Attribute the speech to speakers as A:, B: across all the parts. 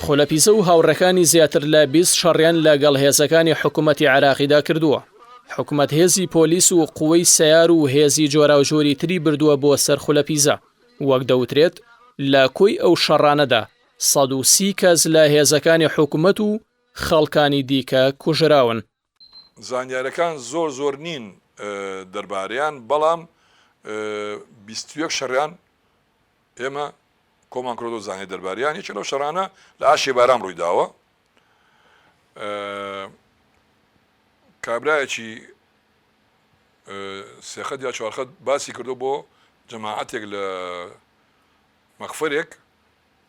A: خولەپیزە و هاوڕێکانی زیاتر لە 20 شەڕیان لەگەڵ هێزەکانی حکوومەتی عێراقیدا کردووە. حکومەت هێزی پۆلیس و قوەی سەیار و هێزی جۆراوجۆری تری بردووە بۆ سەر خولەپیزە. وەک دەوترێت لە کۆی ئەو شەڕانەدا 130 کەس لە هێزەکانی حکومەت و خەڵکانی دیکە کوژراون.
B: زانیارەکان زۆر زۆر نین دەربارەیان، بەڵام 21 شەڕیان ئێمە کۆمان کردۆ زانیاری دەربارەیان، یەکێک لەو شەڕانە لە ئاشێ بارام ڕووی داوە، کابرایەکی سێخەت یا چوارخەت باسی کردو بۆ جەماعەتێک لە مەخفەرێک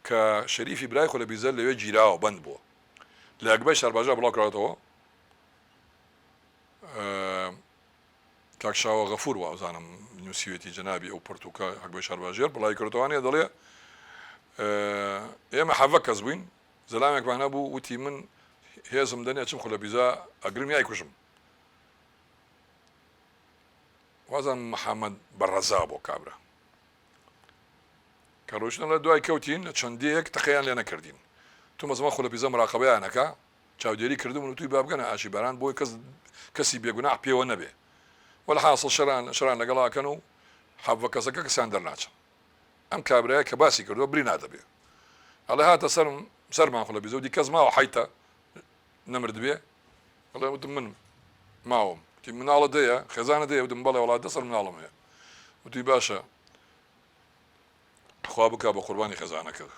B: کە شەریفی برای خۆ لە بیزەر لەوێ گیراوە بەند بووە لە ئەکبەر شارباژێڕ بڵاو کراوەتەوە کاک شاوە غەفور وابزانم نووسیوێتی جەنابی ئەو پەرتووکە هەکبەی شارباژێر بڵاوی کردەوانێ دەڵێ ئێمە حەڤە کەس بووین زەلامێکمان هەبوو وتی من هێزم دەنێ چم خولە بیزا ئەگرم یای کوژم وازان محەممەد بەڕەزا بۆ کابرا کە ڕۆیشتن لە دوای کەوتین لە چەند دێیەک تەقەیان لێ نەکردین تومە زمان خولە پیزە مراقەبەیان ئەکا چاودێری کردبوون وتوی با بگەنە ئاشی باران بۆی کەس کەسی بێگوناح پێوە نەبێ وەلحاسڵ شەران شەران لەگەڵ ئەکەن و حەڤە کەسەکە کەسیان دەرناچن ئەم کابرایە کە باسی کردووە برینا دەبێ ئەڵێ هاتە سەرم سەرمان خولە پیزە وتی کەس ماوە حەیتە نەمردبێ ئەڵێ وتم من ماوم وتی مناڵت هەیە خێزانت هەیە وتم بەڵێ وەڵا دە سەر مناڵم هەیە وتی باشە خوا بکا بە قوربانی خێزانەکەت.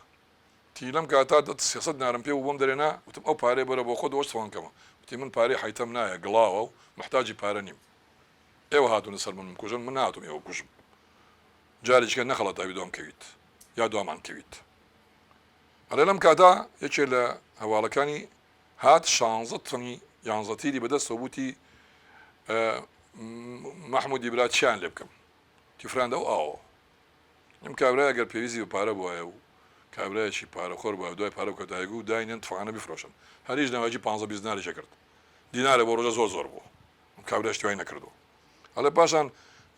B: وتی لەم کاتە دەت 300 دینارم پێ بوو بۆم دەرێنا، وتم ئەو پارەیە بەرە بۆ خۆت ئەوەش تفەنگ کەمە. وتی من پارەی حەیتەم نایە گڵاوە و موحتاجی پارە نیم. ئێوە هاتوونە سەر من بمکوژن، من نەهاتووم ئێوە بکوژم. جارێکی کە نەخەڵەتاوی دوام کەویت یا دوامان کەویت. ئەڵێ لەم کاتە یەکێ لە هەواڵەکانی هات شانزە تفەنگی یانزە تیری بەدەستەوە بوو وتی مەحموودی برا چیان لێ بکەم؟ تفراندە ئەو ئاوە. ئەم کابرایە گەر پێویستی بە پارە بوایە و کابرایەکی پارەخۆر بوایە و دوای پارە بکەوتایە گوو داینێن تفەنگانە بیفرۆشن هەر هیچ نەوایەکی پانزە 20 دینارێکی کرد دینارێ بۆ ڕۆژە زۆر زۆر بوو ئەم کابرا شتی وای نەکردووە ئەڵێ پاشان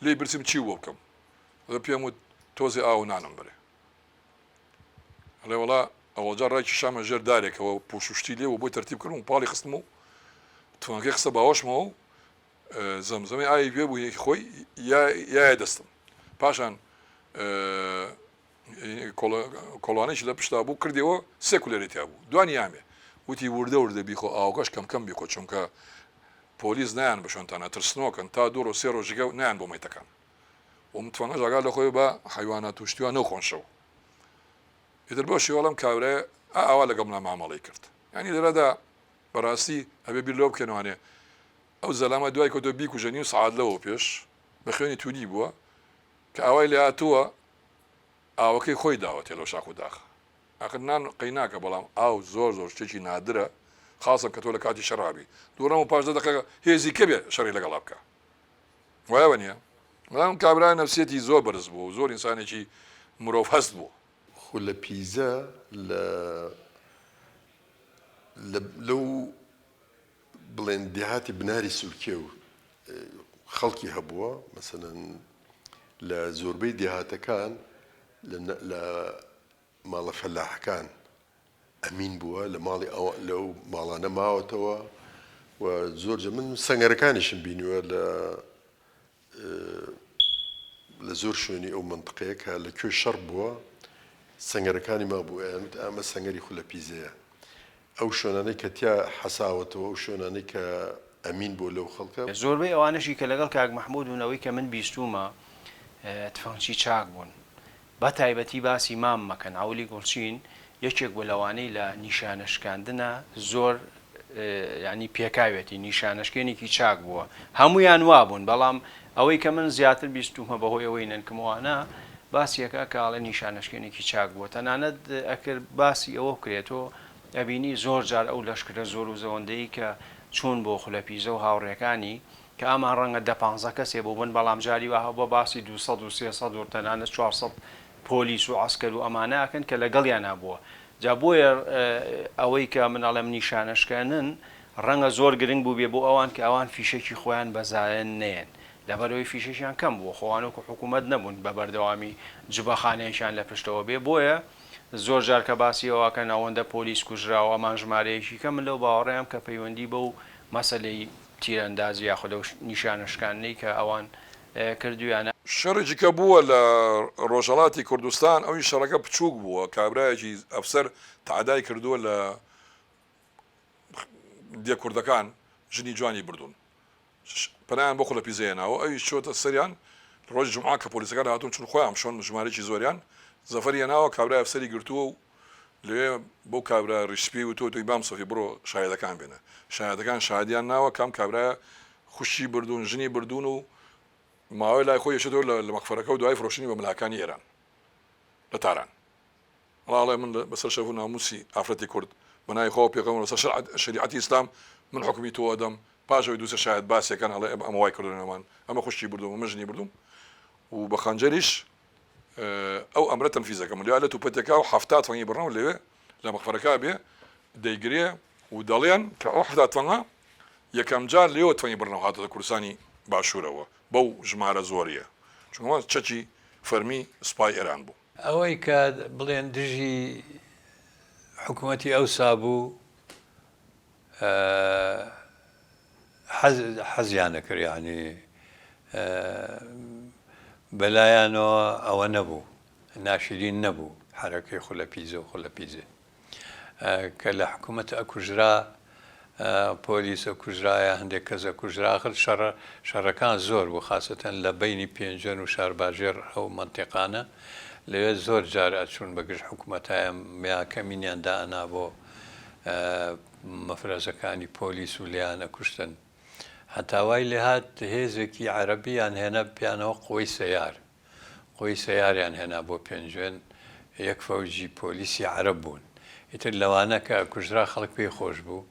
B: لێی پرسیم چی بۆ بکەم ئەڵێ پێم وت تۆزێ ئاو و نانم بەرێ ئەڵێ وەڵا ئەوەڵجار ڕای کیشامە ژێر دارێکەوە پوشوشتی لێ و بۆی تەرتیب کردم و پاڵی خستم و تفەنگەکەی خستە باوەشمەوە و زەمزەمەی ئاوی پێ بوو یەکی خۆی یایە دەستم پاشان کۆڵانێکی لە پشتا بوو کردەوە سێ کولێری تیا بوو دوانی یامێ وتی وردە وردە بیخۆ ئاوکەش کەم کەم بیخۆ چونکە پۆلیس نایان بە شوێنتانە ترسنۆکن تا دوو ڕۆژ سێ ڕۆژیکە نایان بۆ مەیتەکان و متوانەش ئاگا لە خۆی بە حیوانات و شتیوان نەخۆن شەو ئیتر بەو شێوەڵم کاورایە ئاوا لەگەڵ منا مامەڵەی کرد یعنی لێرەدا بەڕاستی ئەبێ بیر لەوە بکەنەوانێ ئەو زەلامە دوای کەوتوە بیکوژە نیو سەعات لەوە پێش بە خوێنی تونی بووە کە ئاوای لێ هاتووە ئاوەکەی خۆی داوەتێ لەو شاخ و داخە ئاخر نان قەی ناکە بەڵام ئاو زۆر زۆر شتێکی نادرە خاصن کە تۆ لە کاتی شەڕابی دووڕەم و پاش دە دەقیقە هێزی کە بێ شەڕی لەگەڵا بکە وایە وەنیە بەڵام کابرا نەفسیەتی زۆر بەرز بوو و زۆر ئینسانێکی مرۆڤ هەست بوو.
C: خولە پیزە لە لە لەو بڵێن دێهاتی بناری سورکێو خەڵکی هەبووە مەسەلەن لە زۆربەی دێهاتەکان لە ماڵە فەلاحەکان ئەمین بووە لە ماڵی لەو ماڵانە ماوەتەوە و زۆر جە من سەنگەرەکانیشم بینیوە لە لە زۆر شوێنی ئەو مەنتقەیە کە لە کوێ شەڕ بووە سەنگەرەکانی مابوو ئەیان وت ئەمە سەنگەری خولە پیزەیە ئەو شوێنانەی کە تیا حەساوەتەوە ئەو شوێنانەی کە ئەمین بووە لەو خەڵکە.
D: زۆربەی ئەوانەشی کە لەگەڵ کاک مەحموود بوون ئەوەی کە من بیستوومە تفەنگچی چاک بوون بە تایبەتی باسی مام مەکەن عەولی گوڵچین یەکێک بوو لەوانەی لە نیشانە شکاندنا زۆر یانی پێکاوێتی نیشانەشکێنێکی چاک بووە هەموویان وابوون بەڵام ئەوەی کە من زیاتر بیستوومە بەهۆی ئەوەی نەنکمەوانە باسی ئەکا کە ئەڵێ نیشانەشکێنێکی چاک بووە تەنانەت ئەکرد باسی ئەوە بکرێت تۆ ئەبینی زۆر جار ئەو لەشکرە زۆر و زەوەندەی کە چوون بۆ خولەپیزە و هاوڕێکانی کە ئەمان ڕەنگە دە پانزە کەسێ بووبن بەڵام جاری وا هەبووە باسی 200 و 300 و تەنانەت 400 پۆلیس و عەسکەر و ئەمانە ئەکەن کە لەگەڵیانا بووە. جا بۆیە ئەوەی کە من ئەڵێم نیشانەشکێنن ڕەنگە زۆر گرنگ بووبێ بۆ ئەوان کە ئەوان فیشەکی خۆیان بە زایە نەیەن لەبەرئەوەی فیشەکیان کەم بووە خۆ ئەوان وەکو حکوومەت نەبوون بە بەردەوامی جبەخانەیەکیان لە پشتەوە بێ بۆیە زۆر جار کە باسی ئەوە ئەکەن ئەوەندە پۆلیس کوژرا و ئەمان ژمارەیەکی کەم من لەو باوەڕەیام کە پەیوەندی بەو مەسەلەی تیرەندازی یاخود ئەو نیشانە شکاندنەی کە ئەوان کردویانە.
B: شەڕێکی کە بووە لە ڕۆژهەڵاتی کوردستان ئەوی شەڕەکە بچووک بووە کابرایەکی ئەفسەر تەعدای کردووە لە دێ کوردەکان ژنی جوانی بردوون پەنایان بۆ خولە پیزە هێناوە ئەویش چۆتە سەریان ڕۆژی جومعە کە پۆلیسەکان هاتوون چون خۆیان بشۆن ژمارەیەکی زۆریان زەفەری هێناوە کابرای ئەفسەری گرتووە و لەوێ بەو کابرا ڕیش سپیەی وتووە تۆی مام سۆفی بڕۆ شایەدەکان بێنە شایەدەکان شایەدیان ناوە کام کابرایە خوشکی بردوون ژنی بردوون و ماوەی لای خۆی یەچێتەوە لە مەخفەرەکە و دوای فرۆشتنی بە ملاکانی ئێران لە تاران. وەڵا ئەڵێ من بەسەر شەرەف و ناموسی ئافرەتی کورد بە ناوی خوا و پێغەمبەر بەسەر شەریعەتی ئیسلام من حوکمی تۆ ئەدەم پاش ئەوەی دووسێ شایەت باسی ئەکەن ئەڵێ ئەمە وای کردوە نەمان ئەمە خوشکی بردوم ئەمە ژنی بردوم و بە خەنجەریش ئەو ئەمرە تەنفیز ئەکەم لێ لە توپەتێکا و 70 تفەنگی بڕنەوە لەوێ لە مەخفەرەکە بێ دەیگرێ و دەڵێن کە ئەو 70 تفەنگە یەکەم جار لێوە تفەنگی بڕنەوە هاتۆتە کوردستانی باشوورەوە بەو ژمارە زۆریە چونکە چەکی فەرمی سوپای ئێران بوو.
E: ئەوەی کە بڵێن دژی حکوومەتی ئەوسا بوو حەزیان دەکرد یانی بەلایانەوە ئەوە نەبوو ناشرین نەبوو حەرەکەی خولە پیزە و خولە پیزێ. کە لە حکوومەت ئەکوژرا، پۆلیس ئەکوژرایە، هەندێک کەس ئەکوژرا، ئاخر شەڕە شەڕەکان زۆر بوو خاسەتەن لە بەینی پێنجوێن و شارباژێڕ ئەو مەنتیقانە لەوێ زۆر جار ئەچوون بە گژ حکوومەتایە یا کەمینیان دائەنا بۆ مەفرەزەکانی پۆلیس و لێیان ئەکوشتن هەتا وای لێهات هێزێکی عەرەبیان هێنا پێیانەوە قوەی سەیار قۆی سەیاریان هێنا بۆ پێنجوێن یەک فەوجی پۆلیسی عەرەب بوون ئیتر لەوانە کە ئەکوژرا خەڵک پێی خۆش بوو.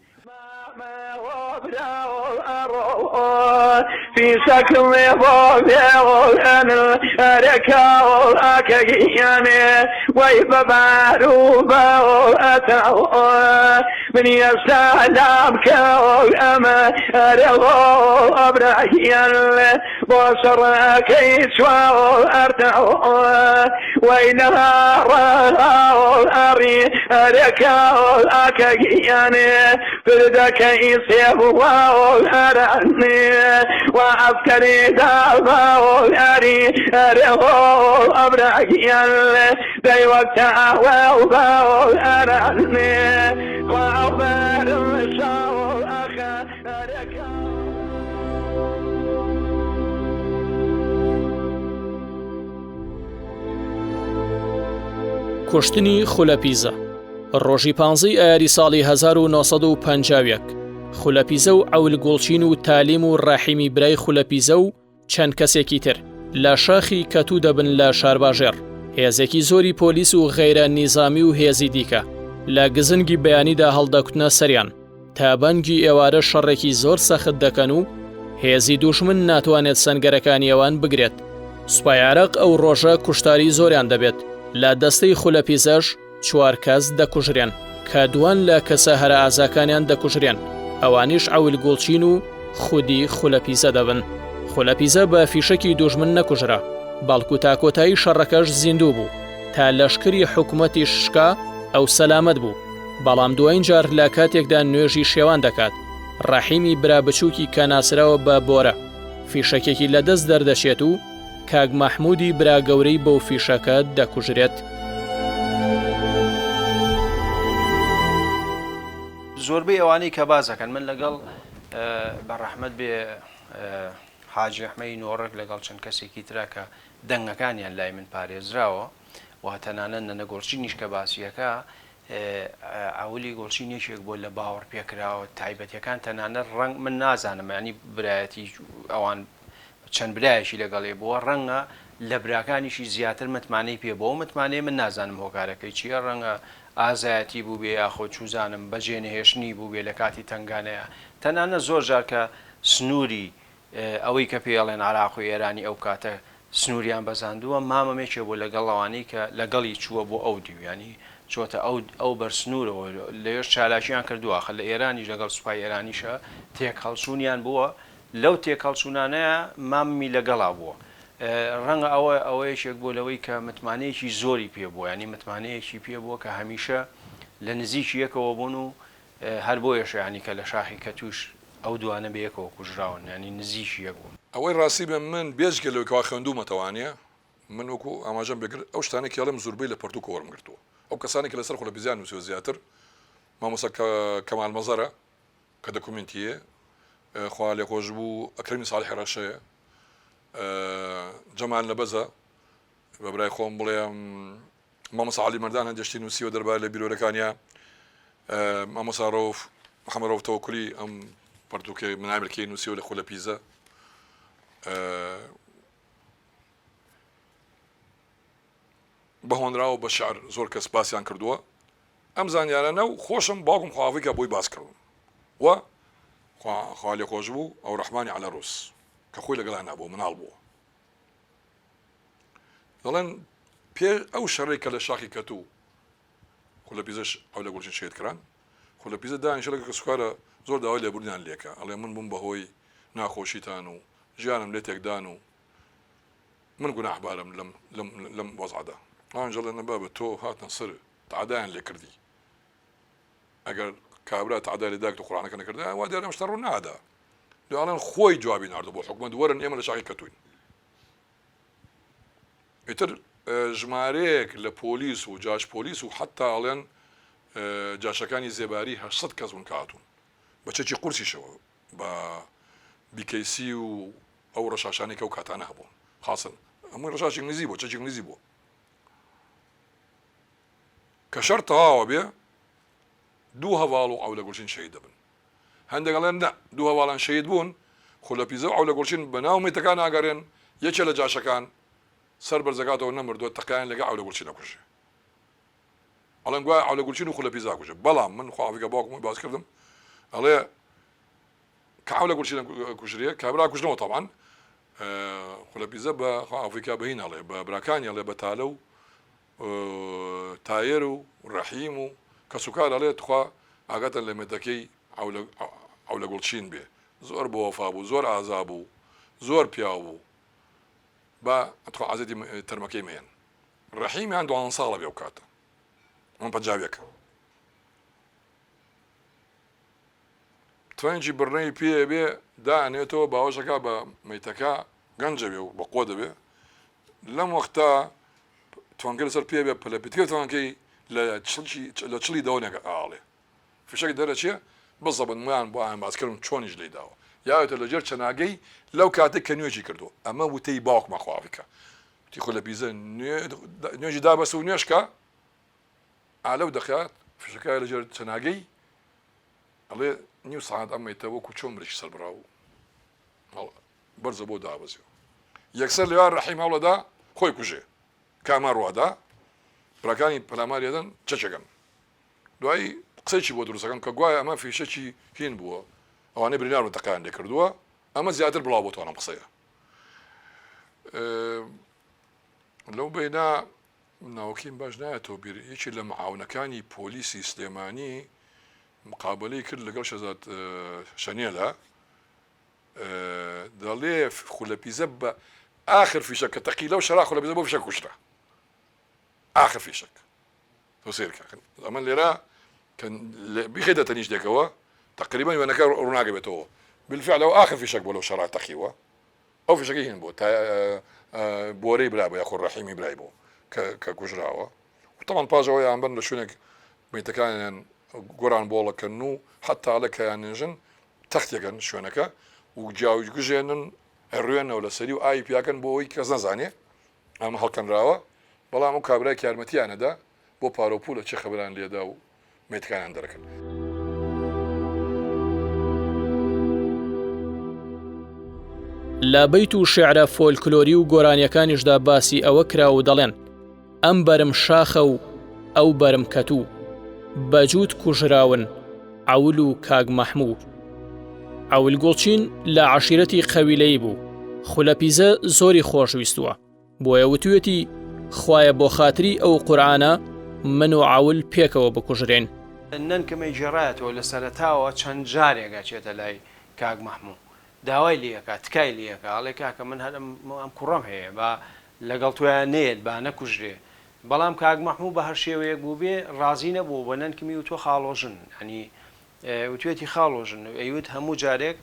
F: بۆ شەڕەکەی وەی لەڕی ئەرەکە ئاکە گیانێ پردەکەی سێبووەرانێ و ئەفکەری داواری ئەرەوە ئەبراگیان دەیوەکتە ئەوە ئەرانێ
A: کوشتنی خولەپیزە ڕۆژی پانزەی ئایاری ساڵی 1950 خولەپیزە و عەول گوڵچین و تالیم و ڕەحیمی برای خولەپیزە و چەند کەسێکی تر لە شاخی کەتوو دەبن لە شارباژێڕ، هێزێکی زۆری پۆلیس و غەیرە نیزامی و هێزی دیکە لە گزنگی بەیانیدا هەڵدەکوتنە سەریان تا بانگی ئێوارە شەڕێکی زۆر سەخت دەکەن و هێزی دوژمن ناتوانێت سەنگەرەکانی ئەوان بگرێت. سوپای عێراق ئەو ڕۆژە کوشتاری زۆریان دەبێت، لە دەستەی خولەپیزەش چوار کەس دەکوژرێن کە دوان لە کەسە هەرە ئازاکانیان دەکوژرێن ئەوانیش عەول گوڵچین و خودی خولەپیزە دەبن خولەپیزە بە فیشەکی دوژمن نەکوژرا بەڵکو تا کۆتایی شەڕەکەش زیندوو بوو تا لەشکری حکومەتیش شکا ئەو سەلامەت بوو بەڵام دوایین جار لە کاتێکدا نوێژی شێوان دەکات ڕەحیمی برا بچووکی کە ناسراوە بە بۆرە فیشەکێکی لەدەست دەردەچێت و کاک مەحموودی برا گەورەی بەو فیشەکە دەکوژرێت.
D: زۆربەی ئەوانەی کە باس ئەکەن من لەگەڵ بە ڕەحمەت بێ حاجی ئەحمەی نۆڕک لەگەڵ چەند کەسێکی ترا کە دەنگەکانیان لای من پارێزراوە و تەنانەت نەنە گوڵچینیش کە باسیەکە عەولی گوڵچین یەکێک بووە لە باوەڕ پێکراوە تایبەتەکان تەنانەت ڕەنگ من نازانم ینی برایەتی ئەوان چەند برایەکی لەگەڵێ بووە ڕەنگە لە براکانیشی زیاتر متمانەی پێ بووە ئەو متمانەیە من نازانم هۆکارەکەی چییە ڕەنگە ئازایەتی بووبێ یاخۆ چوزانم بەجێ نەهێشتنی بووبێ لە کاتی تەنگانەیا تەنانەت زۆر جار کە سنووری ئەوەی کە پێی ئەڵێن عراق و ئێرانی ئەو کاتە سنووریان بەزاندووە مامم یەکێ بووە لەگەڵ ئەوانەی کە لەگەڵی چووە بۆ ئەو دیو یانی. چۆتە ئەو ئەو بەر سنوورەوە لەوێش چالاکییان کردووە، ئاخر لە ئێرانیش لەگەڵ سوپای ئێرانیشا تێکهەڵچوونیان بووە، لەو تێکهەڵچوونانەیا ماممی لەگەڵا بووە. ڕەنگە ئەوە ئەوە یەکێک بووە لەوەی کە متمانەیەکی زۆری پێ بووە، یانی متمانەیەکی پێ بووە کە هەمیشە لە نزیکی یەکەوە بوون و هەر بۆیەشە یانی کە لە شاخی کەتووش ئەو دوانە بەیەکەوە کوژراون، یانی نزیکی یەک بوون.
B: ئەوەی ڕاستی بێ من بێجگە لەوەی کەوا خوێندوومەتەوانە من وەکو ئاماژەم پێکرد ئەو شتانەی کە ئەڵێم زوربەی لە پەرتوکەوە وەرم گرتووە ئەو کەسانەی کە لەسەر خولەپیزیان نووسیوە زیاتر مامۆستا کەمال مەزەرە کە دەکومێنتیە خوا لێخۆش بوو ئەکرەمی ساڵحی ڕەشەیە جەمال نەبەزە بە برای خۆم بڵێم مامۆستا عەلی مەردان هەندێک شتی نووسیوە دەربارەی لە بیرۆرەکانیا مامۆستا ڕەوف محەممەد ڕەوف تەوەکولی ئەم پەرتوکەی مناملکەی نووسیوە لە خولە پیزە بە هۆنراوە بە شعر زۆر کەس باسیان کردووە ئەم زانیارانە و خۆشم باوکم خواافیکە بۆی باس کردم و خوا لێ خۆش بوو ئەو ڕەحمانی عەلە ڕوس کە خۆی لەگەڵیان نابوو مناڵ بووە دەڵێن پێ ئەو شەڕێک کە لە شاخی کەتوو خۆ لە پیزەش ئەو لە گوڵچین شەهید کران خۆ لە پیزە دانیشە لەگەڵ کەسوکارە زۆر داوای لێبوردنیان لێکە ئەڵێ من بووم بەهۆی ناخۆشیتان و ژیانم لێ تێکدان و من گوناحبارم لەم لەم لەم وەزعەدا ئەوانیش ئەڵێن نە بابە تۆ هاتنە سەر تەعدایان لێ کردی ئەگەر کابرا تەعدای لێ داکت و قورئانەکە نەکردایە وا دیارە ئەم شتە ڕوو نادا دوای ئەڵێن خۆی جوابی ناردوو بۆ حکومەت وەرن ئێمە لە شاخی کەتوین ئیتر ژمارەیەک لە پۆلیس و جاش پۆلیس و حتا ئەڵێن جاشەکانی زێباری 800 کەس بوون کە هاتوون بە چەکی قورسیشەوە بە بیکەیسی و ئەو ڕەشاشانەی کە ئەو کاتانە هەبوون خاصن هەمووی ڕەشاشی ئینگلیزی بوو چەکی ئینگلیزی بوو کە شەڕ تەواوە بێ دوو هەواڵ و عەولە گوڵچین شەهید دەبن هەندێک ئەڵێن نا دوو هەواڵان شەهید بوون خولە پیزە و عەولە گوڵچین بە ناو میتەکان ئاگەڕێن یەکێ لە جاشەکان سەر بەرزەکاتەوە نەمردووە تەقیان لەگە عەولە گوڵچین ئەکوژێ ئەڵێن گوایە عەولە گوڵچین و خولە پیزە ئەکوژێ بەڵام من خوا عەفیکا باوکم باس کردم ئەڵێ کە عەولە گوڵچین کوژرێ کابرا کوژنەوە تەبعەن خولە پیزە بە خوا عەفیکا بە هین ئەڵێ بە براکانی ئەڵێ بە تالە و تایەر و ڕەحیم و کەسوکار ئەڵێ تخوا ئاگاتان لە مێردەکەی عەولە گوڵچین بێ زۆر بەوەفا بوو زۆر ئازا بوو زۆر پیاو بوو با تخوا عەزێتی تەرمەکەی مەیەن ڕەحیمیان دوانزە ساڵە بێ ئەو کاتە من پەنجاویەکە تفەنگی بڕنەی پێ بێ دانێتەوە باوەشەکە بە مەیتەکە گەنجە بێ و بەقوە دەبێ لەم وەختە تفەنگەکە لەسەر پێ بێ پەلە پتکە تفەنگەکەی لە چڵکی لە چڵی دەوەنێک ئاڵێ فشەک دەرەچێ بزەبن میان بۆ ئایان باس کردم چۆنیش لێی داوە یاوێتە لە ژێر چەناگەی لەو کاتێک کە نوێژی کردو ئەمە وتەی باوکمە خوا بکە وتی خۆ لە پیزە نوێژی دابەس و نوێژکە ئا لەو دەقە فشەکە لە ژێر چەناگەی ئەڵێ نیو سەعات ئەم مەیتە وەکو چۆن مرێکی سەربڕاو بەرزە بۆ دابەزیەوە یەکسەر لەوێ ڕەحیم هەوڵەدا خۆی کوژێ کاما ڕوادا براکانی پەلاماری ئەدەن چەکێکن دوایی قسەیەکی بۆ دروستەکەن کە گوایە ئەمە فیشەکی هین بووە ئەوانەی برینار بوون تەقەیان لێ کردووە ئەمە زیاتر بڵاو بۆتەوە ئەم قسەیە لەو بەینا ناوەکەیم باش نایەتەوە بیر یەکێ لە معاونەکانی پۆلیسی سلێمانی مقابلەی کرد لەگەڵ شەزاد شەنێلە دەڵێ خولە پیزە بە ئاخر فیشەک کە تەقی لەو شەرا خولە پیزە بۆ فیشەک کوژرا ئاخر فیشەک تۆ سەیر کە ئەمە لێرە کە بیخەیتە تەنیشتێکەوە تقریبا وێنەکە ڕووناگەبێتەوە بالفعل ئەو ئاخر فیشەک بۆ لەو شەرا تەقیوە ئەو فیشەکەی هین بوو تا بۆرەی برا بوو یاخۆ ڕەحیمی برای بوو کە کە کوژراوە و تەمان پاش ئەوەیان بەن لە شوێنێک میتەکانیان گۆران بۆڵەکەن و حتا لە کەیان نێژن تەختێکن شوێنەکە و گیاویش گوژێنن ئەڕوێنەوە لەسەری و ئاوی پیاکەن بۆ ئەوەی کەس نەزانێ ئەمە هەڵکەنراوە بەڵام ئەو کابرای کە یارمەتیان ئەدا بۆ پارە و پوول ئەچێ خەبەران لێدا و مەیتەکانیان دەرەکەن.
A: لە بەیت و شیعرە فۆلکلۆری و گۆرانیەکانیشدا باسی ئەوە کراوە و دەڵێن، ئەم بەرم شاخە و ئەو بەرم کەتوو، بە جووت کوژراون عەول و کاک مەحموو. عەول گوڵچین لە عەشیرەتی قەویلەیی بوو، خولەپیزە زۆری خۆشویستووە، بۆیە وتوویەتی، خوایە بۆ خاتری ئەو قورئانە. من و عەول پێکەوە بکوژرێین.
D: نەنکم ئەیگێڕایەتەوە لە سەرەتاوە چەند جارێک ئەچێتە لای کاک مەحموو داوای لێ ئەکا تکای لێ ئەکا ئەڵێ کاکە من هەر ئەم کوڕەم هەیە با لەگەڵ تۆیا نەیەت با نەکوژرێ بەڵام کاک مەحموو بە هەر شێوەیەک بووبێ ڕازی نەبوو بە نەنکمی وتووە خاڵۆژن یانی وتوێتی خاڵۆژن ئەیوت هەموو جارێک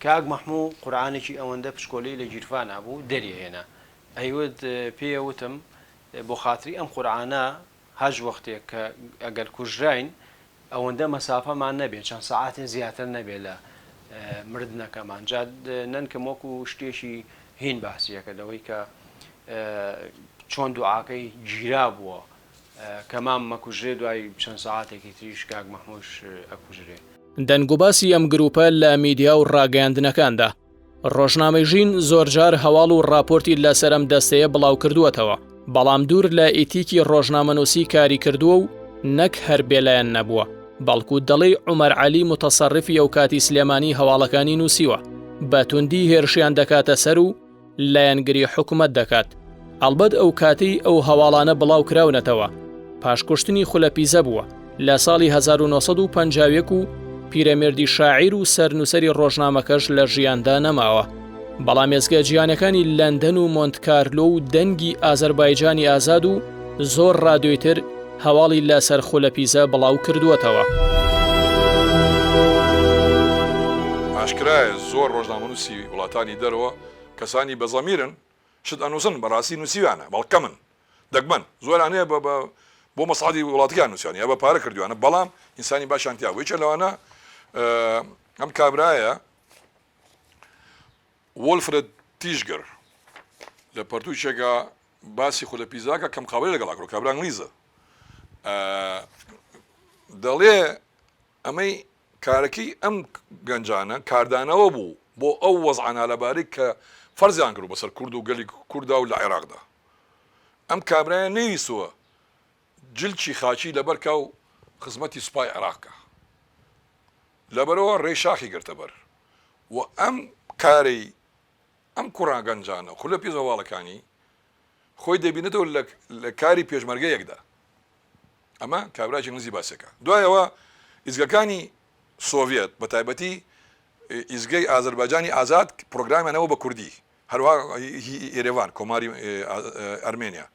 D: کاک مەحموو قورعانێکی ئەوەندە پچکۆلەی لە گیرفانا بوو دەری ئەهێنا ئەیوت پێی وتم بۆ خاتری ئەم قورعانە هەچ وەختێک کە ئەگەر کوژراین ئەوەندە مەسافەمان نەبێ چەند سەعاتێ زیاتر نەبێ لە مردنەکەمان جا نەنکم وەکو شتێکی هین باسی ئەکرد ئەوەی کە چۆن دوعاکەی گیرا بووە کە مام مەکوژرێ دوای چەند سەعاتێکی تریش کاک مەحموش ئەکوژرێ.
A: دەنگوباسی ئەم گروپە لە میدیا و ڕاگەیاندنەکاندا. ڕۆژنامەی ژین زۆرجار هەواڵ و ڕاپۆرتی لەسەر ئەم دەستەیە بڵاوکردووەتەوە، بەڵام دوور لە ئیتیکی ڕۆژنامەنووسی کاری کردووە و نەک هەر بێلایەن نەبووە، بەڵکو دەڵێی عومەر عەلی موتەسەڕیفی ئەوکاتی سلێمانی هەواڵەکانی نووسیوە، بە توندی هێرشیان دەکاتە سەر و لایەنگری حکومەت دەکات. ئەڵبەت ئەو کاتەی ئەو هەواڵانە بڵاو کراونەتەوە پاش کوشتنی خولە پیزە بووە لە ساڵی 1951 و پیرەمێردی شاعیر و سەرنووسەری ڕۆژنامەکەش لە ژیاندا نەماوە. بەڵام ئێزگە جیهانەکانی لەندەن و مۆنتکارلۆ و دەنگی ئازەربایجانی ئازاد و زۆر ڕادیۆی تر هەواڵی لەسەر خولە پیزە بڵاو کردووەتەوە.
B: ئاشکرایە زۆر ڕۆژنامەنووسی وڵاتانی دەرەوە کەسانی بە زەمیرن شت ئەنووسن بەڕاستی نووسیویانە بەڵ کەمن دەگمەن زۆران هەیە بە بە بۆ مەسعەدی وڵاتەکەیان نووسیان یا بە پارە کردویانە بەڵام ئینسانی باشیان تیا بوو یەکێ لەوانە ئەم کابرایە وۆلفرد تیشگەر لە پەرتووکێکا باسی خولە پیزاکە کە مقابلەی لەگەڵا کردووە، کابرا ئینگلیزە، دەڵێ ئەمەی کارەکەی ئەم گەنجانە کاردانەوە بوو بۆ ئەو وەزعە نالەبارەی کە فەرزیان کردوو بەسەر کورد و گەلی کوردا و لە عێراقدا. ئەم کابرایە نەیویستووە جلکی خاکی لەبەر کا و خزمەتی سوپای عێراق کا. لەبەرئەوە ڕێی شاخی گرتە بەر و ئەم کارەی ئەم کوڕە گەنجانە خولە پیس هەواڵەکانی خۆی دەبینێتەوە لە کاری پێشمەرگەیەکدا. ئەمە کابراکی نزی باسێکە. دوایەوە ئیزگەکانی سۆڤێت بە تایبەتی ئیزگەی ئازەربایجانی ئازاد پرۆگرامیان هەبوو بە کوردی، هەروەها هی ئێرێڤان کۆماری ئەرمێنیا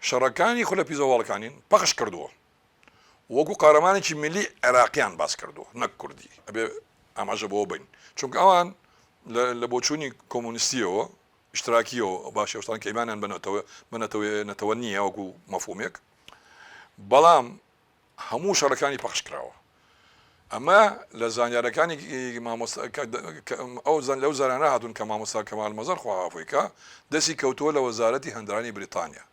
B: شەڕەکانی خولە پیسەواڵەکانین پەخش کردووە. وەکو قارەمانێکی میللی عێراقیان باس کردووە نەک کوردی ئەبێ ئاماژە بەوە بین چونکە ئەوان لە بۆچوونی کۆمۆنیستیەوە ئیشتراکیەوە باشە شتان کە ئیمانیان بە نەتەوە بە نەتەوە نەتەوە نییە وەکو مەفهومێک بەڵام هەموو شەڕەکانی پەخش کراوە ئەمە لە زانیارەکانی مامۆستا ئەو زان لەو زارانە هاتوون کە مامۆستا کەمال مەزەر خوا عافوی کا دەستی کەوتووە لە وەزارەتی هەندرانی بریتانیا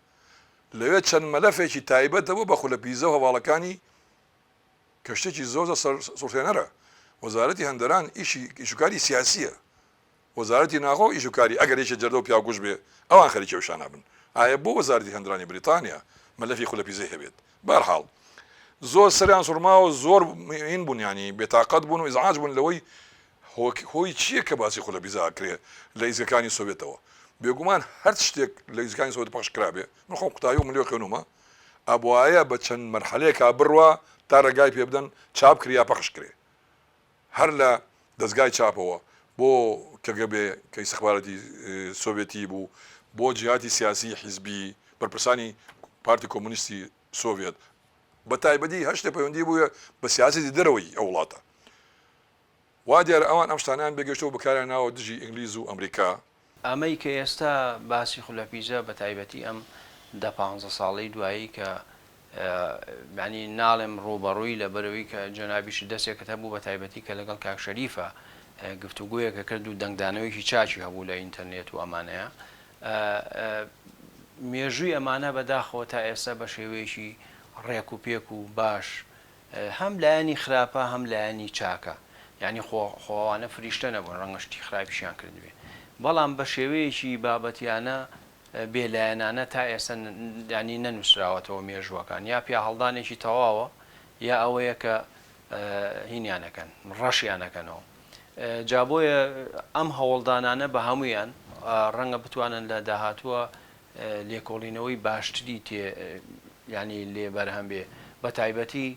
B: لەوێ چەند مەلەفێکی تایبەت هەبوو بە خولە پیزە و هەواڵەکانی کە شتێکی زۆر زۆر سەرسوڕهێنەرە. وەزارەتی هەندەران ئیشی ئیشوکاری سیاسییە. وەزارەتی ناخۆ ئیشوکاری ئەگەر یەکێ جەردە و پیاوکوژ بێ ئەوان خەریکی ئەو شانە بن. ئایا بۆ وەزارەتی هەندرانی بریتانیا مەلەفی خولە پیزەی هەبێت؟ بەهەرحاڵ زۆر سەریان سوڕماوە زۆر هین بوون یانی بێتاقەت بوون و ئیزعاج بوون لەوەی هۆی چییە کە باسی خولە پیزە ئەکرێ لە ئیزگەکانی سۆڤێتەوە؟ بێگومان هەر شتێک لە ئیزگەکانی سۆڤێت پەخش کرابێ، من خۆم قوتابی بووم لێ خوێنوومە، ئەبوایە بە چەند مەرحەلەیەکا بڕوا تا ڕێگای پێ بدەن چاپ کرێ یا پەخش کرێ. هەر لە دەزگای چاپەوە بۆ کەگەبێ کە ئیستخباراتی سۆڤێتی بوو، بۆ جیهاتی سیاسی حیزبی، بەرپرسانی پارتی کۆمۆنیستی سۆڤێت، بە تایبەتی هەر شتێ پەیوەندی بووێ بە سیاسەتی دەرەوەی ئەو وڵاتە. وا دیارە ئەوان ئەم شتانەیان بێگەشتوە و بەکاریان ناوە دژی ئینگلیز و ئەمریکا.
D: ئەمەی کە ئێستا باسی خولەپیزە بە تایبەتی ئەم دە پانزە ساڵەی دوایی کە یانی ناڵێم ڕووبەڕووی لەبەرئەوەی کە جەنابیشت دەستێکت هەبوو بە تایبەتی کە لەگەڵ کاک شەریفە گفتوگۆیەکە کرد و دەنگدانەوەیەکی چاکی هەبوو لە ئینتەرنێت و ئەمانەیە مێژووی ئەمانە بەداخەوە تا ئێستا بە شێوەیەکی ڕێک و پێک و باش هەم لایەنی خراپە هەم لایەنی چاکە یانی خۆ خۆ ئەوانە فریشتە نەبوون ڕەنگە شتی خراپیشیان کردبێ بەڵام بە شێوەیەکی بابەتیانە بێ لایەنانە تا ئێستا یانی نەنووسراوەتەوە مێژووەکان یا پیاهەڵدانێکی تەواوە یا ئەوەیە کە هینیان ئەکەن ڕەشیان ئەکەنەوە جا بۆیە ئەم هەوڵدانانە بە هەموویان ڕەنگە بتوانن لە داهاتووە. لێکۆڵینەوەی باشتری تێ یانی لێ بەرهەم بێ بە تایبەتی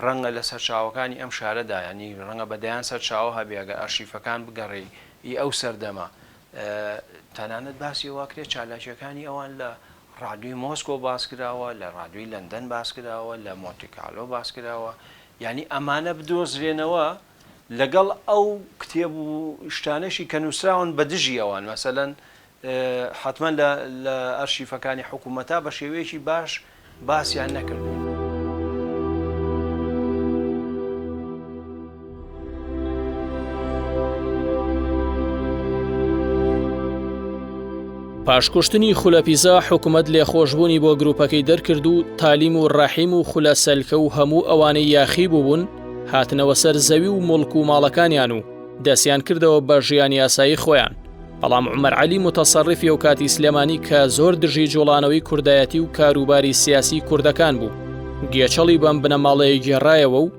D: ڕەنگە لە سەرچاوەکانی ئەم شارەدا یانی ڕەنگە بە دەیان سەرچاوە هەبێ ئەگەر ئەرشیفەکان بگەڕێی ئی ئەو سەردەمە تەنانەت باسی ئەوە کرێ چالاکیەکانی ئەوان لە ڕادیۆی مۆسکۆ باس کراوە لە ڕادیۆی لەندەن باس کراوە لە مۆنتیکالۆ باس کراوە یانی ئەمانە بدۆزرێنەوە لەگەڵ ئەو کتێب و شتانەشی کە نووسراون بە دژی ئەوان مەسەلەن حەتمەن لە لە ئەرشیفەکانی حکوومەتا بە شێوەیەکی باش باسیان نەکردوون.
A: پاش کوشتنی خولە پیزا حکومەت لێخۆشبوونی بۆ گروپەکەی دەرکرد و تالیم و ڕەحیم و خولە سەلکە و هەموو ئەوانەی یاخی بووبوون هاتنەوە سەر زەوی و موڵک و ماڵەکانیان و دەستیان کردەوە بە ژیانی ئاسایی خۆیان بەڵام عومەر عەلی موتەسەڕیفی ئەوکاتی سلێمانی کە زۆر دژی جوڵانەوەی کوردایەتی و کاروباری سیاسی کوردەکان بوو گێچەڵی بەم بنەماڵەیە گێڕایەوە و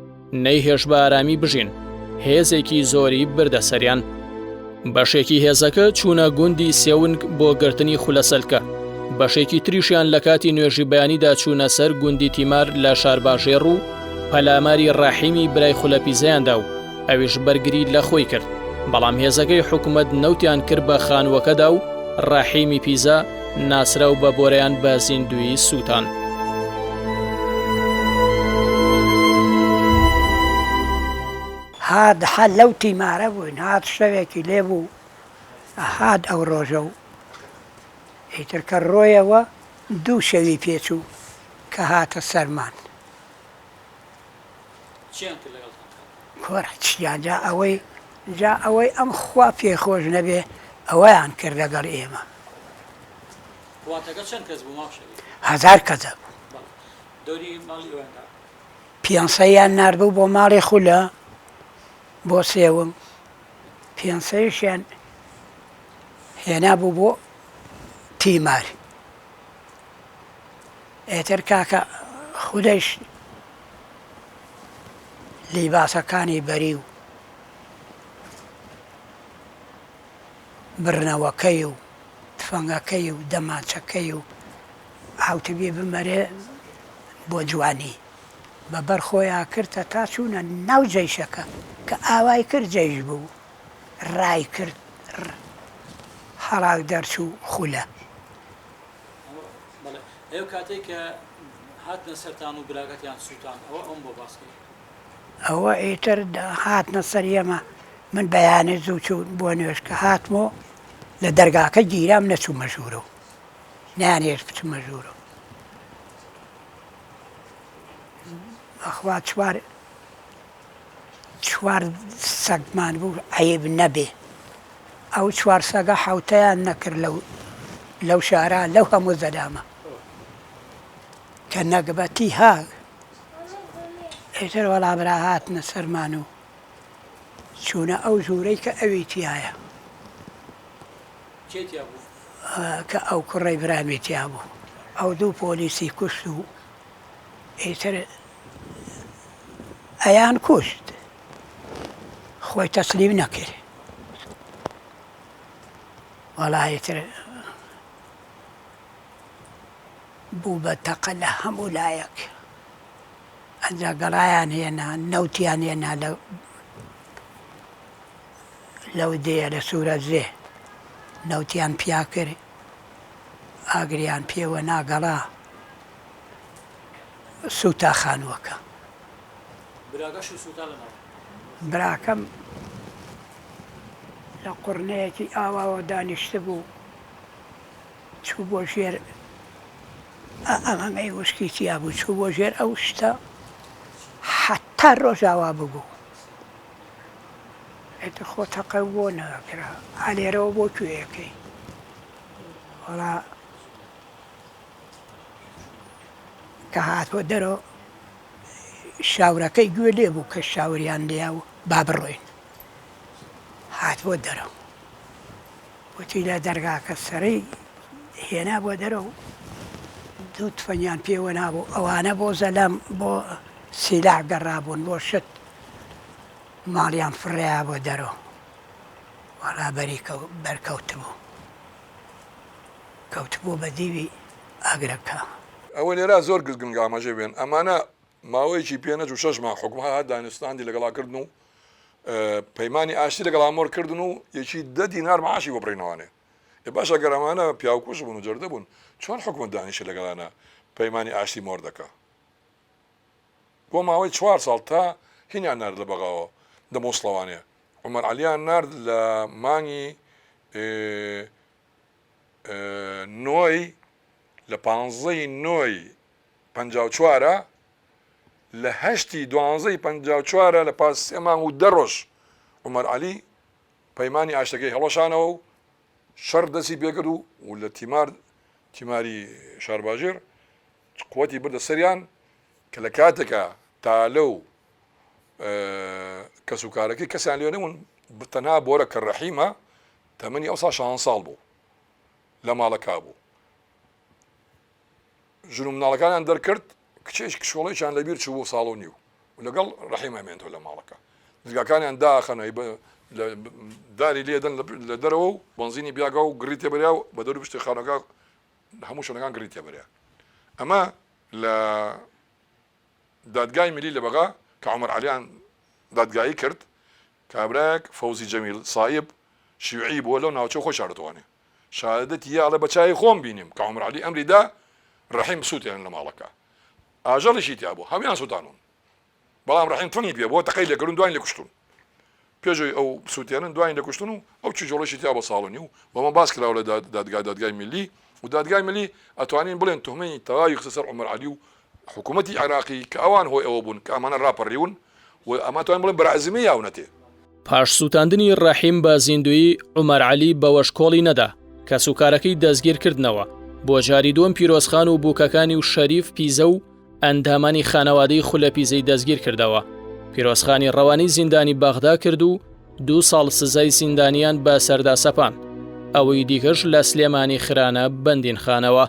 A: نەیهێشت بە ئارامی بژین هێزێکی زۆری بردە سەریان. بەشێکی هێزەکە چوونە گوندی سێونک بۆ گرتنی خولەسەلکە، بەشێکی تریشیان لە کاتی نوێژی بەیانیدا چوونە سەر گوندی تیمار لە شارباژێڕ و پەلاماری ڕەحیمی برای خولەپیزەیان دا و ئەویش بەرگری لە خۆی کرد، بەڵام هێزەکەی حکومەت نەوتیان کرد بە خانووەکەدا و ڕەحیمی پیزە ناسراو بە بۆرەیان بە زیندوویی سووتان.
G: هات هەر لەو تیمارە بووین، هات شەوێکی لێ بوو، هات ئەو ڕۆژە و ئیتر کە ڕۆیەوە دوو شەوی پێ چوو کە هاتە سەرمان.
A: چیان کرد لەگەڵتان خاتوون؟
G: کورە چیان جا ئەوەی جا ئەوەی ئەم خوا پێ خۆش نەبێ ئەوەیان کرد لەگەڵ ئێمە.
A: قواتەکە چەند کەس بوو مام شەریف؟
G: هەزار کەس بوو.
A: بەڵێ دەوری ماڵی ئێوەیان دا؟
G: پێنسەیان ناردبوو بۆ ماڵی خولە بۆ سێوم، پێنسەیشیان هێنابوو بۆ تیمار. ئیتر کاکە خولەیش لیباسەکانی بەری و بڕنەوەکەی و تفەنگەکەی و دەمانچەکەی و حوتبی بمەرێ بۆ جوانی بە بەر خۆیا کرد هەتا چوونە ناو جەیشەکە کە ئاوای کرد جەیش بوو ڕای کرد هەڵاک دەرچوو خولە.
A: بەڵێ ئەو کاتەی کە هاتنە سەرتان و براکەتیان سووتان ئەوە ئەوم بۆ باس کەی.
G: ئەوە ئیتر هاتنە سەر ئێمە من بەیانی زوو چوون بۆ نوێژ کە هاتمەوە لە دەرگاکە گیرام نەچوومە ژوورەوە نەیانهێشت بچمە ژوورەوە بەخوا چوار چوار سەگمان بوو عەیب نەبێ ئەو چوار سەگە حەوتەیان نەکرد لەو لەو شارە لەو هەموو زەلامە کە نەگبەتی ها ئیتر وەڵا برا هاتنە سەرمان و چوونە ئەو ژوورەی کە ئەوی تیایە
A: کێ تیا بوو؟
G: کە ئەو کوڕەی برامی تیا بوو ئەو دوو پۆلیسی کوشت و ئیتر ئەیان کوشت خۆی تەسلیم نەکرد وەڵا ئیتر بوو بە تەقە لە هەموو لایەک ئەنجا گەڵایان هێنا نەوتیان هێنا لە لەو دێیە لە سوورەزێ نەوتیان پیا کرد ئاگریان پێوە نا گەڵا سووتا خانووەکە.
A: براکەشت سووتا لە ناو؟
G: براکەم لە قوڕنەیەکی ئاواوە دانیشتبوو چوو بۆ ژێر ئەمەی وشکی تیا بوو چوو بۆ ژێر ئەو شتە حەتا ڕۆژاوا ببوو. ئیتر خۆ تەقە بۆ نەکرا ئالێرەوە بۆ کوێیەکەی وەڵا کە هاتوە دەرەوە شاورەکەی گوێ لێ بوو کە شاوریان لێیا و با بڕۆین هاتوە دەرەوە وتی لە دەرگاکە سەرەی هێنا بۆ دەرەوە دوو تفەنگیان پێوە نابوو ئەوانە بۆ زەلام بۆ سیلاح گەڕابوون بۆ شت ماڵیان فڕێیا بۆ دەرۆ وەڵا بەری بەرکەوتبوو. کەوتبوو بە دیوی ئاگرەکە.
B: ئەوە لێرا زۆر گرنگە ئاماژەی بێن ئەمانە ماوەیەکی پێ نەچوو شەش مانگ حکومە هات دانوستاندی لەگەڵا کردن و پەیمانی ئاشتی لەگەڵا مۆر کردن و یەکی دە دینار معاشی بۆ بڕینەوانێ ئێ باشە گەر ئەمانە پیاوکوژ بوون و جەردە بوون چۆن حکومەت دانیشێ لەگەڵیانە پەیمانی ئاشتی مۆر دەکا بۆ ماوەی چوار ساڵ تا هینیان نارد لە بەغاوە دە مۆسڵەوانێ عومەر عەلیان نارد لە مانگی نۆی لە پانزەی نۆی 54 لە هەشتی دوانزەی 54 لە پاس سێ مانگ و دە ڕۆژ عومەر عەلی پەیمانی ئاشتەکەی هەڵوەشانەوە و شەڕ دەستی پێکرد و و لە تیمار تیماری شارباژێڕ قوتی بردە سەریان کە لە کاتێکا تالە و کەس و کارەکەی کەسیان لێ نەبوون تەنها بۆرە کە ڕەحیمە تەمەنی ئەوسا شان ساڵ بوو لە ماڵەکە بوو ژن و مناڵەکانیان دەرکرد کچێک کشۆڵێکیان لەبیر چوو ساڵ و نیو و لەگەڵ ڕەحیم ئەمێنەوە لە ماڵەکە دەرگاکانیان داخەن داری لێدەن لە دەرەوە و بەنزینی بیاگا و گڕی تێبەریا و بە دەوری پشتی خانەکە هەموو شوێنەکان گڕی تێبەریا ئەمە لە دادگای میلی لە بەغا کە عومەر عەلیان دادگایی کرد کابرایەک فەوزی جەمیل سایب شیوعی بووە لەو ناوچە خۆی شارەتوانێ شهادەتی یا ئەڵێ بە چاوی خۆم بینیم کە عومەر عەلی ئەمری دا ڕەحیم بسووتێنن لە ماڵەکە ئاژەڵیشی تیا بوو هەموویان سووتانون بەڵام ڕەحیم تفەنگی پێ بووە تەقەی لێکردون دوایین لێ کوشتون پێش ئەوەی ئەو بسووتێنن دوایین لێ کوشتون و ئەو کیژۆڵەیشی تیا بە ساڵ و نیو و ئەمە باس کراوە لە دادگا دادگای میللی و دادگای میللی ئەتوانین بڵێن توهمەی تەواوی خستە سەر عومەر عەلی و حکوومەتی عێراقی کە ئەوان هۆی ئەوە بوون کە ئەمانە ڕاپەڕیون و ئەمە توانین بڵێن بەرعزمی یاونەتێ.
A: پاش سووتاندنی ڕەحیم بە زیندوویی، عومەر عەلی بەوەش کۆڵی نەدا، کەسوکارەکەی دەستگیر کردنەوە، بۆ جاری دووەم پیرۆزخان و بووکەکانی و شەریف پیزە و ئەندامانی خانەوادەی خولە پیزەی دەستگیر کردەوە. پیرۆزخانی ڕەوانەی زیندانی بەغدا کرد و دوو ساڵ سزای زیندانیان بە سەردا سەپاند. ئەوەی دیکەش لە سلێمانی خرانە بەندینخانەوە.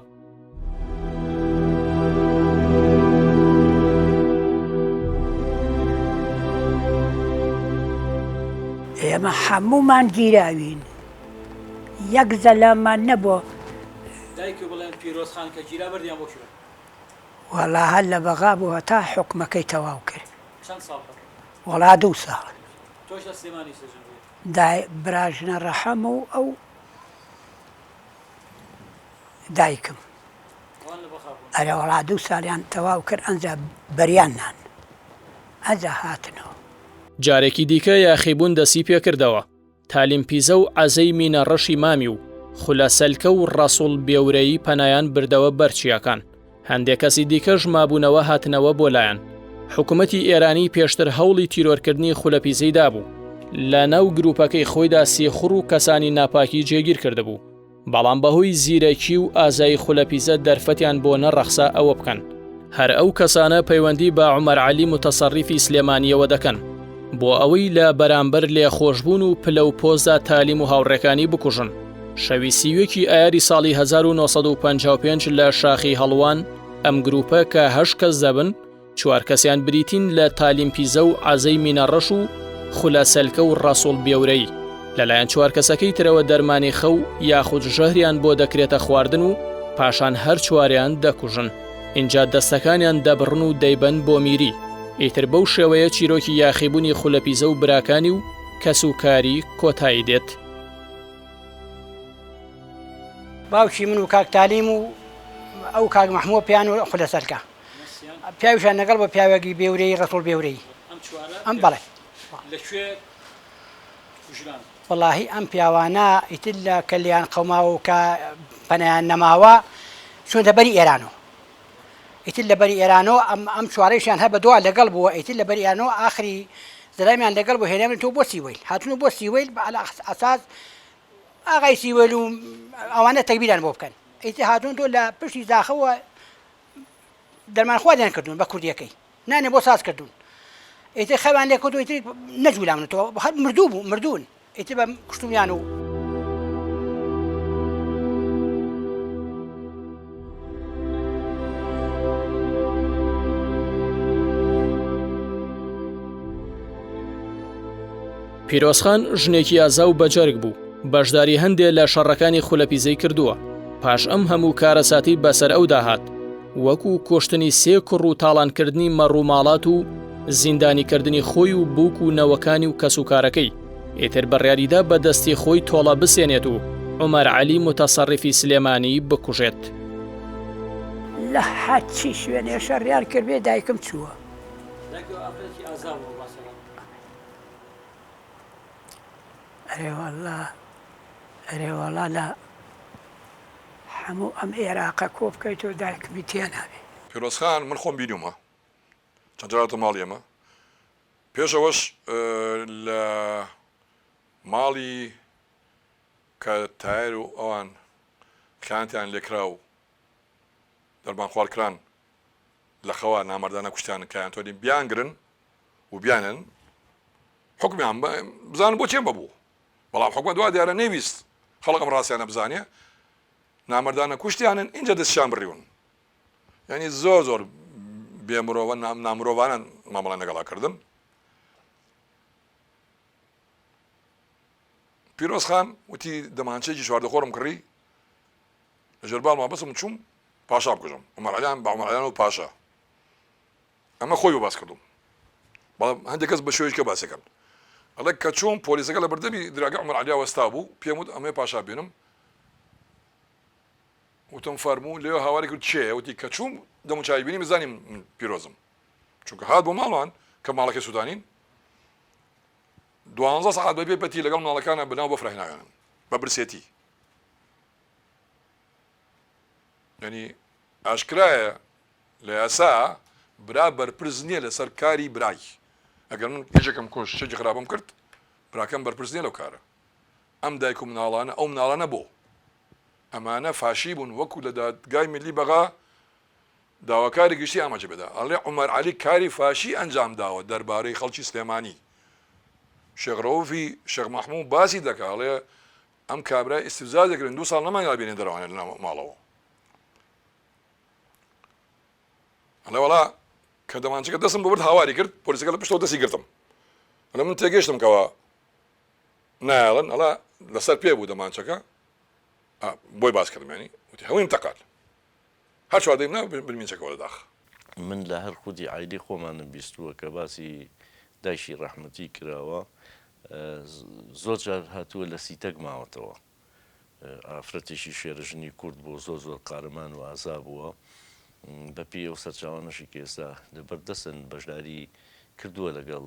G: ئێمە هەموومان گیراوین یەک زەلاممان نەبووە.
A: دایکە بڵێن پیرۆز خان کە گیرا بردیان بۆ کوێ؟
G: وەڵا هەر لە بەغا بوو هەتا حوکمەکەی تەواو کرد.
A: چەند ساڵ حوکم؟
G: وەڵا دوو ساڵ.
A: تۆش لە سلێمانی سجن بووی؟
G: دای براژنە ڕەحەم و ئەو دایکم.
A: ئەوان لە بەغا بوون؟
G: ئەرێ وەڵا دوو ساڵیان تەواو کرد ئەنجا بەریان نان ئەنجا هاتنەوە.
A: جارێکی دیکە یاخیبوون دەسی پێکردەوە. تالیم پیزە و عەزەی مینە ڕەشی مامی و خولە سەلکە و ڕەسوڵ بێورەیی پەنایان بردەوە بەر چیاکان. هەندێ کەسی دیکەش مابوونەوە هاتنەوە بۆ لایان. حکومەتی ئێرانی پێشتر هەوڵی تیرۆرکردنی خولە پیزەی دابوو. لە ناو گروپەکەی خۆیدا سیخوڕ و کەسانی ناپاکی جێگیر کردبوو. بەڵام بەهۆی زیرەکی و ئازایی خولەپیزە دەرفەتیان بۆ نەڕەخسا ئەوە بکەن. هەر ئەو کەسانە پەیوەندی بە عومەر عەلی موتەسەڕیفی سلێمانییەوە دەکەن بۆ ئەوەی لە بەرامبەر لێخۆشبوون و پلە و پۆستدا تالیم و هاوڕێکانی بکوژن. شەوی 31 ی ئایاری ساڵی 1955 لە شاخی هەڵوان ئەم گروپە کە هەشت کەس دەبن، چوار کەسیان بریتین لە تالیم پیزە و عەزەی مینەڕەش و خولە سەلکە و ڕەسوڵ بێورەیی. لەلایەن چوار کەسەکەی ترەوە دەرمانی خەو یاخود ژەهریان بۆ دەکرێتە خواردن و پاشان هەر چواریان دەکوژن. ئینجا دەستەکانیان دەبڕن و دەیبەن بۆ میری. ئیتر بەو شێوەیە چیرۆکی یاخیبوونی خولە پیزە و براکانی و کەسوکاری کۆتایی دێت.
H: باوکی من و کاک تالیم و ئەو کاک مەحمووە پێیان و خولە سەلکە. پیاویشان لەگەڵ بە پیاوێکی بێورەی ڕەسوڵ بێورەی ئەم بەڵێ وەڵاهی ئەم پیاوانە ئیتر لە کە لێیان قەوماوە و کە پەنایان نەماوە چوونەتە بەری ئێرانەوە ئیتر لە بەری ئێرانەوە ئەم ئەم چوارەیشیان هەر بە دوا لەگەڵ بووە ئیتر لە بەری ئێرانەوە ئاخری زەلامیان لەگەڵ بوو هێنامیان تۆ بۆ سیوەیل هاتون بۆ سیوەیل بە ئەساس ئاغای سیوەیل و ئەوانە تەگبیران بۆ بکەن ئیتر هاتون تۆ لە پشتی زاخەوە دەرمان خواردیان کردوون بە کوردیەکەی نانێ بۆ ساز کردوون ئیتر خەویان لێ کردو ئیتر نەجولاونەتەوە هەر مردوو بوو مردوون ئیتر بە کوشتومیان و
A: پیرۆزخان ژنێکی ئازا و بەجەرگ بوو، بەشداری هەندێ لە شەڕەکانی خولەپیزەی کردووە. پاش ئەم هەموو کارەساتەی بەسەر ئەودا هات، وەکو کوشتنی سێ کوڕ و تاڵانکردنی مەڕوماڵات و زیندانیکردنی خۆی و بووک و نەوەکانی و کەسوکارەکەی، ئیتر بڕیاریدا بە دەستی خۆی تۆڵە بسێنێت و عومەر عەلی موتەسەڕیفی سلێمانی بکوژێت.
G: لە هەرچی شوێنێ شەڕیان کردبێ دایکم چووە. ئەرێ وەڵا ئەرێ وەڵا لە هەموو ئەم ئێراقە کۆ بکەیتەوە دایکمی تێ نابێ.
B: پیرۆز خان من خۆم بینیومە چەند جار هاتە ماڵی ئێمە پێش ئەوەش لە ماڵی کە تایەر و ئەوان خیانەتیان لێکرا و دەربانخوار کران لە خەوا نامەردانە کوشتیان کە یانتوانی بیانگرن و بیانن حکمیان بزانن بۆ چێن بەبوو بەڵام حکومەت وا دیارە نەیویست خەڵک ئەم ڕاستیانە بزانێ نامەردانە کوشتیانن ئینجا دەستیان بڕیون یعنی زۆر زۆر بێ مرۆڤە نامرۆڤانە مامەڵە لەگەڵا کردن پیرۆز خان وتی دەمانچەیەکی چواردەخۆرم کڕی لەژێر باڵما بەسم چووم پاشا بکوژم عمر علیان بە عمر علیان و پاشا ئەمە خۆی بۆ باس کردوم بەڵام هەندێک کەس بە شێوەیەکە باسەکەن ئەڵێ کە چووم پۆلیسەکە لە بەردەمی دراگە عمر عەلیا وەستا بوو پێم وت ئەمەی پاشا بێنم وتم فەرموو لێ هاواری کرد چێ وتی کە چووم دەم و چاوی بینیم زانیم من پیرۆزم چونکە هات بۆ ماڵان کە ماڵەکەی سوودانین دوانزە سەعات بەبێ پەتی لەگەڵ مناڵەکانە بەناو بەفرە هێناویانن بە برسێتی یعنی ئاشکرایە لە یاسا برا بەرپرس نیە لەسەر کاری برای ئەگەر من یەکێکم کوشت شتێکی خراپم کرد براکەم بەرپرس نیە لەو کارە ئەم دایک و مناڵانە ئەو مناڵانە بۆ ئەمانە فاشی بوون وەکو لە دادگای میللی بەغا داواکاری گشتی ئاماژە پێدا ئەڵێ عومەر عەلی کاری فاشی ئەنجام داوە دەربارەی خەڵکی سلێمانی شێخ ڕەوفی شێخ مەحموو باسی دەکا ئەڵێ ئەم کابرای ئیستفزاز دەکرێن دوو ساڵ نەمانگا بێنێ دەرەوانێ لە ماڵەوە ئەڵێ وەڵا کە دەمانچەکە دەستم بۆ برد هاواری کرد پۆلیسەکە لە پشتەوە دەستی گرتم ئەڵێ من تێگەیشتم کەوا نایەڵن ئەڵا لەسەر پێ بوو دەمانچەکە بۆی باس کردم ینی وتی هەموویم تەقال هەر چوار دەیم نا برمینچەکەەوە لە داخ
I: من لە هەر خودی عایلەی خۆمانم بیستووە کە باسی دایکی ڕەحمەتی کراوە زۆر جار هاتووە لە سیتەک ماوەتەوە ئافرەتێکی شێرەژنی کورد بووە زۆر زۆر قارەمان و ئازا بووە بە پێی ئەو سەرچاوانەشی کە ئێستا لەبەر دەستن بەشداری کردووە لەگەڵ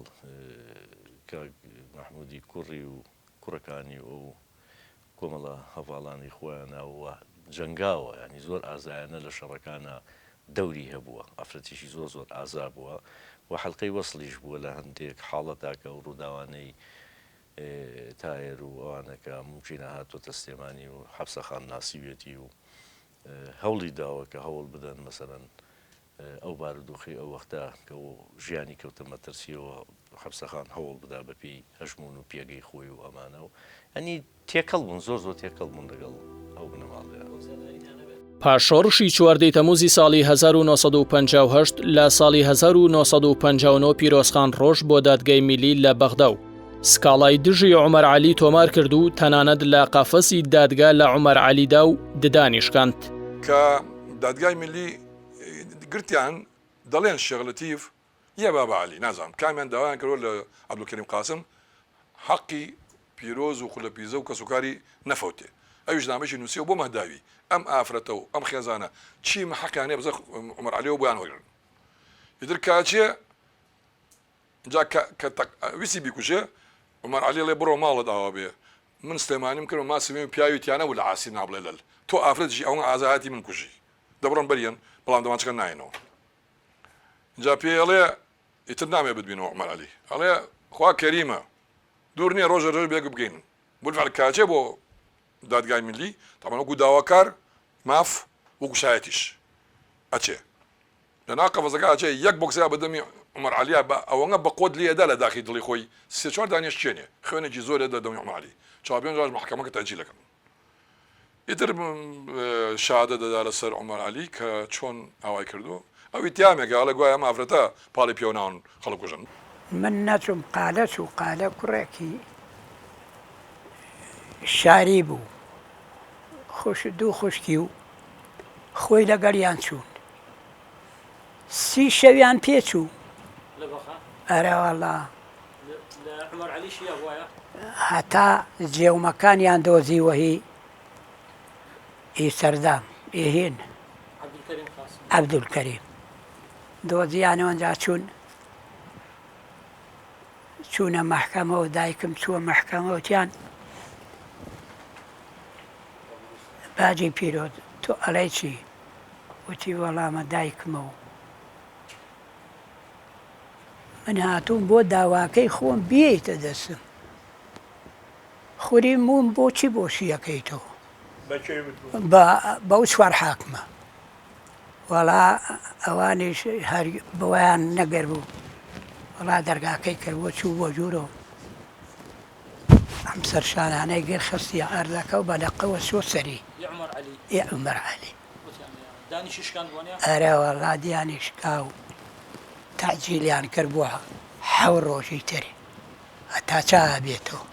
I: کاک مەحموودی کوڕی و کوڕەکانی و ئەو کۆمەڵە هەڤاڵانەی خۆیانە و جەنگاوە یانی زۆر ئازایانە لە شەڕەکانا دەوری هەبووە ئافرەتێکی زۆر زۆر ئازا بووە و حەلقەی وەسڵیش بووە لە هەندێک حاڵەتا کە ئەو ڕووداوانەی تایەر و ئەوانە کە مومکینە هاتۆتە سلێمانی و حەپسەخان ناسیویەتی و هەوڵی داوە کە هەوڵ بدەن مەسەلەن ئەو بارودۆخەی ئەو وەختە کە ژیانی کەوتە مەترسیەوە حەپسەخان هەوڵ بدا بە پێی هەژموون و پێگەی خۆی و ئەمانە و یانی تێکەڵ بوون زۆر زۆر تێکەڵ بوون لەگەڵ ئەو بنەماڵەیە.
A: پاش شۆڕشی چواردەی تەمووزی ساڵی 1958 لە ساڵی 1959 پیرۆزخان ڕۆشت بۆ دادگای میلی لە بەغدا و سکاڵای دژی عومەر عەلی تۆمار کرد و تەنانەت لە قەفەسی دادگا لە عومەر عەلی دا و ددانی شکاند.
B: کە دادگای میلی گرتیان دەڵێن شێخ لەتیف یا بابە عەلی نازانم کامیان داوایان کردوە لە عەبدولکەریم قاسم حەقی پیرۆز و خولە پیزە و کەسوکاری نەفەوتێ ئەویش نامەیەکی نوسیەوە بۆ مەهداوی ئەم ئافرەتە و ئەم خێزانە چی حەقیان هەیە بەسەر عومەر عەلیەوە بۆیان وەرگرن ئیتر کاچێ جا کە کە ویستی بیکوژێ عومەر عەلی ئەڵێ بڕۆ ماڵت ئاوا بێ من سلێمانیم کرد و ماسی مێ پیاوی تیا نەبوو لە عاسی نابڵێ لەل تۆ ئافرەتیشی ئەوەنە ئازا هاتی من کوژی دەبڕۆن بەریەن بەڵام دەمانچەکە نایەنەوە جا پێی ئەڵێ ئیتر نامەوێ بتبینەوە عومەر عەلی ئەڵێ خوا کەریمە دوور نییە ڕۆژێ ڕۆژ بێک بگەین بالفعل کاچێ بۆ دادگای ملی تامان وەکو داواکار ماف وەکو شایەتیش ئەچێ لە ناو قەفەزەکە ئەچێ یەک بۆکسیا بە دەمی عومەر عەلیا بە ئەوەنە بە قوت لێ ئەدا لە داخی دڵی خۆی سێ چوار دانیش چێنێ خوێنێکی زۆر لێ دە دەمی عومەر عەلی چوار پێنج ڕۆژ مەحکەمەکە تەئجیل ئەکەن ئیتر شەهادە دەدا لەسەر عومەر عەلی کە چۆن ئاوای کردووە ئەو ئیتیامێکە ئەڵێ گوایە ئەم ئافرەتە پاڵی پێوە ناون خەڵک کوژن.
G: من نەچووم قالە چوو قالە کوڕێکی شاری بوو. خوش دوو خوشکی و خۆی لەگەڵیان چوون. سی شەویان پێچوو.
A: لە بەغا؟
G: ئەرە وەڵا.
A: لە عومەر عەلی شیا بوایە؟
G: هەتا جێومەکانیان دۆزیوە هی ئی سەردام ئی هین.
A: عەبدولکەریم قاسم.
G: عەبدولکەریم. دۆزیانەوە ئینجا چوون چوونە مەحکەمە و دایکم چووە مەحکەمە وتیان باجی پیرۆز تۆ ئەڵێی چی؟ وتی وەڵامە دایکمە و من هاتووم بۆ داواکەی خۆم بیەیتە دەستم. خوری موم بۆچی بۆشیەکەی تۆ؟ بە بەو چوار حاکمە. وەڵا ئەوانیش هەر بۆیان نەگەربوو. وەڵا دەرگاکەی کردبوو چوو بۆ ژوورۆ. ئەم سەرشانانەی گر خستیە ئەردەکە و بە لەقەوە چوە سەری.
A: ی عومەر عەلی.
G: ی عومەر عەلی.
A: وتیان دانیشی شکاند وانیە؟
G: ئەرێ وەڵا دیانی شکا و تەعجیلیان کرد بۆ حەو ڕۆژی تر هەتا چا ئەبێتەوە.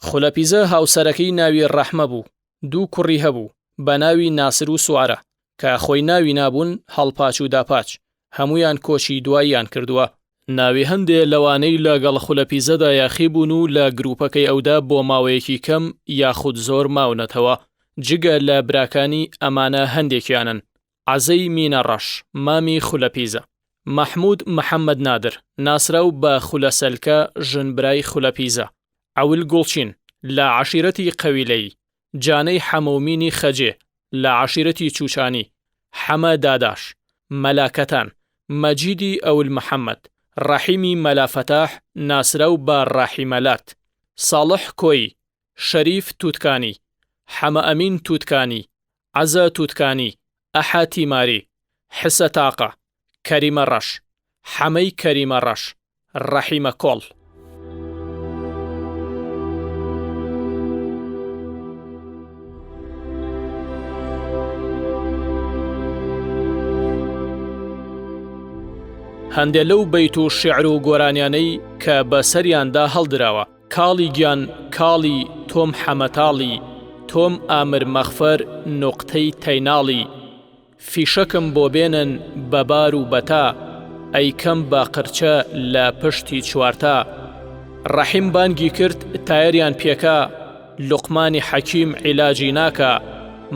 A: خولەپیزە هاوسەرەکەی ناوی ڕەحمە بوو، دوو کوڕی هەبوو بە ناوی ناسر و سوارە کە خۆی ناوی نابوون هەڵپاچ و داپاچ، هەموویان کۆچی دواییان کردووە. ناوی هەندێ لەوانەی لە گەڵ خولەپیزەدا یاخی بوون و لە گرووپەکەی ئەودا بۆ ماوەیەکی کەم یاخود زۆر ماونەتەوە، جگە لە براکانی ئەمانە هەندێکیانن، عەزەی مینە ڕەش، مامی خولەپیزە. مەحموود محەمەد نادر، ناسراو بە خولە سەلکە، ژنبرای خولەپیزە. عەول گوڵچین، لە عەشیرەتی قەویلەیی. جانەی حەمەومینی خەجێ، لە عەشیرەتی چوچانی، حەمە داداش، مەلا کەتان، مەجیدی ئەول محەمەد، ڕەحیمی مەلا فەتاح ناسراو بە ڕەحیمە لات، ساڵح کۆیی، شەریف توتکانی، حەمە ئەمین توتکانی، عەزە توتکانی، ئەحە تیماری، حسە تاقە، کەریمە ڕەش، حەمەی کەریمە ڕەش، ڕەحیمە کۆڵ. هەندێ لەو بەیت و شیعر و گۆرانیانەی کە بە سەریاندا هەڵدراوە، کاڵی گیان کاڵی تۆم حەمەتاڵی، تۆم ئامر مەخفەر نوقتەی تەیناڵی، فیشەکم بۆ بێنن بە بار و بەتا ئەیکەم بە قرچە لە پشتی چوارتا ڕەحیم بانگی کرد تایەریان پێکا لوقمانی حەکیم عیلاجی ناکا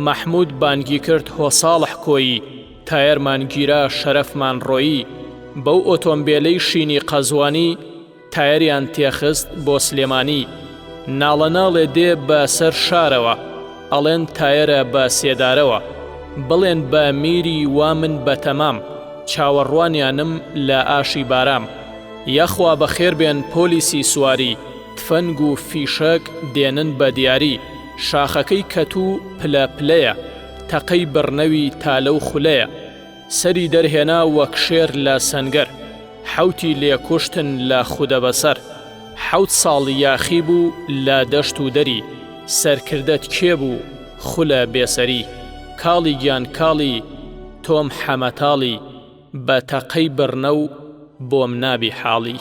A: مەحمود بانگی کرد هۆ ساڵح کۆیی تایەرمان گیرا شەرەفمان ڕۆیی بەو ئۆتۆمبێلەی شینی قەزوانی تایەریان تێخست بۆ سلێمانی ناڵە ناڵێ دێ بە سەر شارەوە ئەڵێن تایەرە بە سێدارەوە بڵێن بە میری وا من بەتەمام چاوەڕوانیانم لە ئاشی بارام یاخوا بەخێر بێن پۆلیسی سواری تفەنگ و فیشەک دێنن بە دیاری شاخەکەی کەتوو پلە پلەیە تەقەی بڕنەوی تالە و خولەیە سەری دەرهێنا وەک شێر لە سەنگەر حەوتی لێ کوشتن لە خودەبەسەر حەوت ساڵ یاخی بوو لە دەشت و دەری سەرکردەت کێ بوو خولە بێسەری کاڵی گیان کاڵی تۆم حەمەتاڵی بە تەقەی بڕنەو بۆم نابی حاڵی.